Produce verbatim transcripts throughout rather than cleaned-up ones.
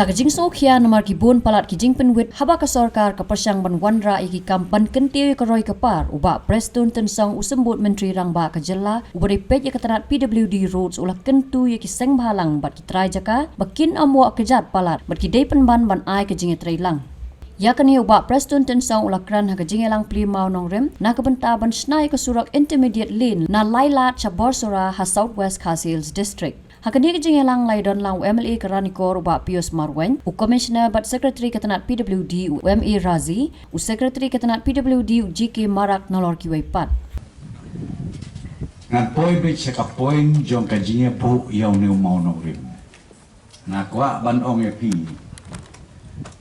Ka jingsngewkhia namar ki bun palat ki jingpynwit haba ka sorkar ka pyrshang ban wanrah ïa ki kam ban kyntiew ïa ka roi ka par, u Bah Prestone Tynsong, u Symbud Myntri Rangbah ka jylla, uba dei peit ïa ka tnat P W D Roads, u la kyntu ïa ki seng bhalang bad ki trai jaka ba kin ym wad kjat palat bad ki dei pynban ban ai ka jingïatreilang. Ïa kane u Bah Prestone Tynsong u la kren ha ka jingïalang plie Mawnongrim na ka bynta ban shna ïa ka surok intermediate lane na Lailad sha Borsora ha South West Khasi Hills District. Ha kane ka jingïalang la ïadon lang u M L A ka Ranikor u Bah Pius Marwein, u Commissioner bad Secretary ka tnat P W D u M A Razi, u Secretary ka tnat P W D u G K Marak, nalor kiwei pat. Ngan poi beit sha ka point jong ka jingïabuh ïa une u Mawnongrim. Nga kwah ban ong ïa phi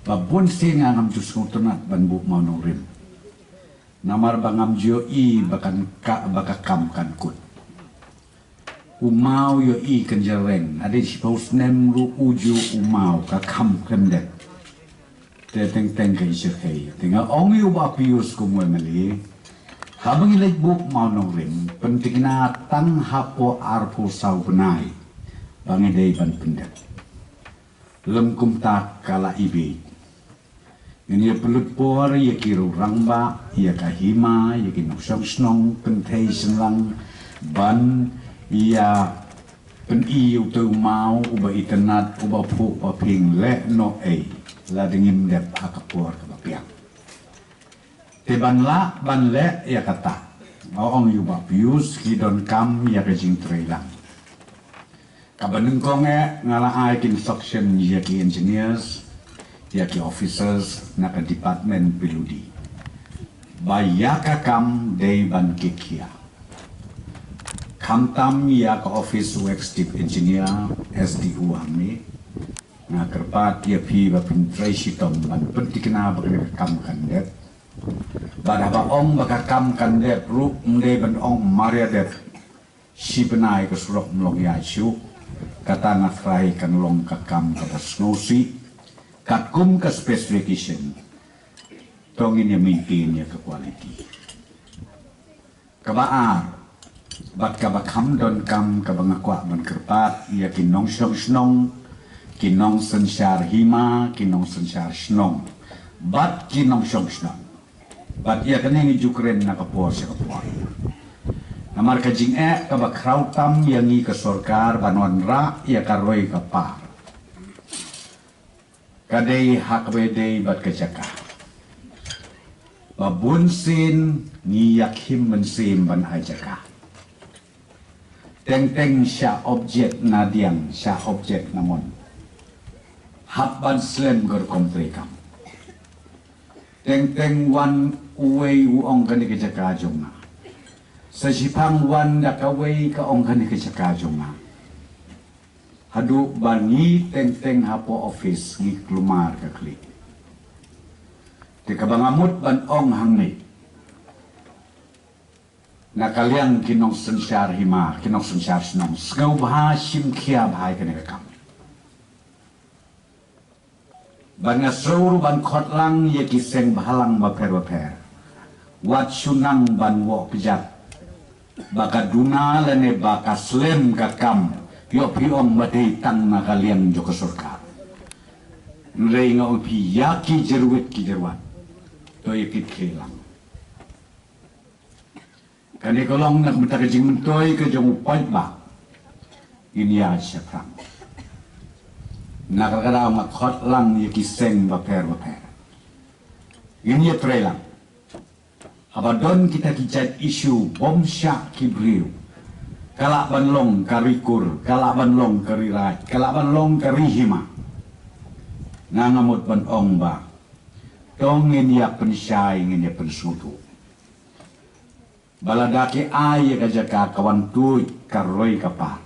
ba bun sien nga ngam ju sngewtynnat ban buh Mawnongrim, namar ba ngam ju ïohi ba kan ka, ba ka kam kan kut. U maw ïohi kan jyrngam, hadien shiphew snem ruh u ju u maw, ka kam khlem dep. Te teng teng ka ïa shyrkhei. Te nga ong ïa u Bah Pius kum u M L A, haba ngi leit buh Mawnongrim, pynthikna tang hapoh arphew saw bnai ba ngi dei ban pyndep. Lym kumta ka la i bieit. Ngin ïa pynlut por ïa ki riew rangbah, ïa ka hima, ïa ki nongshong shnong, kynthei shynrang, ban ïa pyni ïa uto u maw uba itynnad, uba phuh ba pynleh noh ei, lada ngim dep ha ka por kaba biang. Te ban lah ban leh ïa kata, nga ong ïa u Bah Pius, ki donkam ïa ka jingtreilang. Kaba nyngkong eh, nga la ai ki instruction ïa ki engineers, ïa ki officers na ka department P W D ba ïa ka kam dei ban kitkhia. Khamtam ïa ka office u executive engineer, S D O hangne, nga kyrpad ïa phi ba phin trei shitom ban pynthikna ba kane ka kam kan dep. Bad haba ong ba ka kam kan dep ruh, ym dei ban ong mar ïa dep. Shi bnai ka surok ym long ïa shuh. Kata nga trai kan long ka kam kaba sngewsih katkum ka specification. To ngin ïa maintain ïa ka quality. Kaba ar bad kaba kham donkam kaba nga kwah ban kyrpad ïa ki nongshong shnong, ki nongsynshar hima, ki nongsynshar shnong bad ki nongshong shnong. Bad ïa kane ngi ju kren na ka por sha ka por. Namar ka jingeh kaba khraw tam ïa ngi ka sorkar ban wanrah ïa ka roi ka par, ka dei ha kaba dei bad ka jaka. Ba bun sien ngi ïakhim mynsiem ban ai jaka. Teng teng sha object na diang, sha object na mon, hap ban slem ka rukom treikam. Teng teng wan uwei u ong kane ka jaka jong nga. Sa shiphang wan da kawei ka ong kane ka jaka jong nga. Haduh ba ngi teng teng hapoh office ngi kulmar ka khlieh. Te kaba nga mut ban ong hangne, na ka liang ki nongsynshar hima, ki nongsynshar shnong, sngewbha shim khia bha ïa kane ka kam. Ban nga sngewbha ban khot lang ïa ki seng bhalang bapher bapher. Wat shu nang ban wad kjat ba ka duna lane ba ka slem ka kam, ïoh phi ong ba dei tang na ka liang jong ka sorkar. Hynrei nga ong phi ïa ki jyrwit ki jyrwat, to ïa kitkhlieh lang. Kane ka long na ka bynta ka jingmyntoi ka jong u paidbah. Ngin ïa shaphrang. Na ka daw nga khot lang ïa ki seng bapher bapher. Ngin ïa trei lang. Haba don kita ki jait issue bym shah ki briew, ka lah ban long ka ri kur, ka lah ban long ka ri raid, ka lah ban long ka ri hima. Nga nga mut ban ong ba to ngin ïa pynshai, ngin ïa pynsngewthuh. Ba lada ki ai ïa ka jaka ka wan tuid ka roi ka par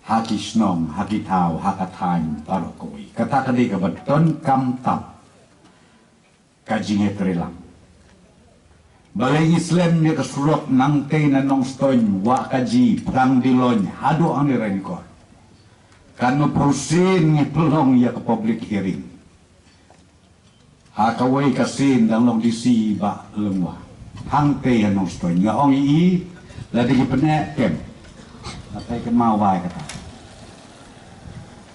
ha ki shnong, ha ki thaw, ha ka thaiñ baroh kawei. Kata ka dei kaba donkam tam ka jingïatreilang. Balei ngi slem ïa ka surok nangtei na Nongstoiñ, Wahkaji, Phrang Diloin, haduh hangne Ranikor. Katno phew sien ngi pynlong ïa ka public hearing. Ha kawei ka sien dang long D C Bah Lyngwa hangtei ha Nongstoiñ. Nga ong ïa i, lada ki pyneh kem, lada ki kynmaw bha ïa kata.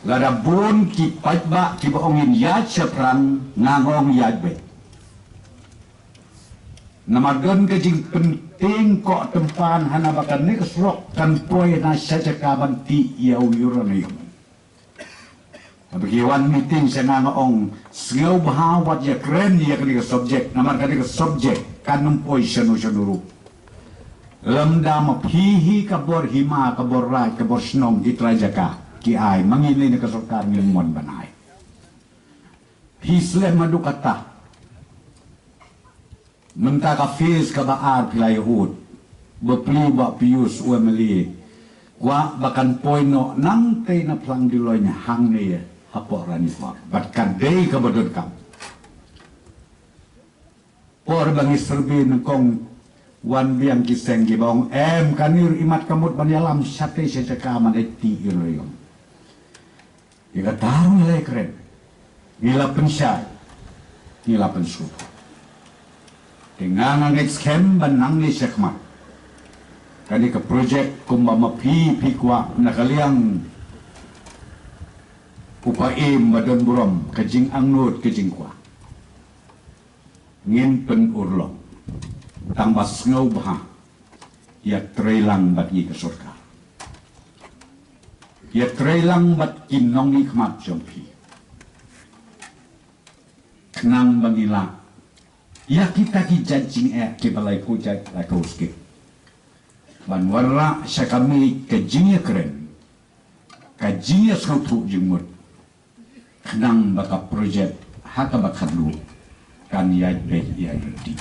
Lada bun ki paidbah kiba ong ïaid shaphrang, nga ong ïaid beit. Namar don ka jingpyntieng kok tympan hana ba kane ka surok kan poi na sha jaka ban tih ïa u uranium. Haba ki wan meeting sha nga, nga ong sngewbha wat ïakren ïa kane ka subject, namar kane ka subject kan ym poi shano shano ruh. Lymda ma phi hi ka bor hima, ka bor raid, ka bor shnong, ki trai jaka ki ai, ma ngi ne ka sorkar ngim mon ban ai. Phi slem haduh katta. Mynta ka phase kaba ar phi la ïa ud. Ba pli ba Pius u M L A. Kwah ba kan poi noh nangtei na Phlang Diloin hangne hapoh Ranipor. Bad ka dei kaba donkam. Por ba ngi survey nyngkong, wan biang ki seng kiba ong em, kane ruh imat ka mut ban ïalam shatei sha jaka ban ai tih uranium. Ïa kata ruh ngi la ïakren, ngi la pynshai, ngi la pynsngewthuh. Te nga, nga ngeit skhem ba nangne shakhmat kane ka project kumba ma phi phi kwah na ka liang u Paiem ba don burom, ka jingangnud, ka jingkwah, ngin pynurlong. Tang ba sngewbha ïatreilang bad ngi ka sorkar, ïatreilang bad ki nongmihkhmat jong phi, khnang ba ngi lah ïa kita ki jait jingeh kiba laiphew jait, laiphew skhem, ban wanrah sha ka miej ka jingïakren, ka jingïasngewthuh jingmut, khnang ba ka project ha kaba khatduh kan ïaid beit ïaid lynti.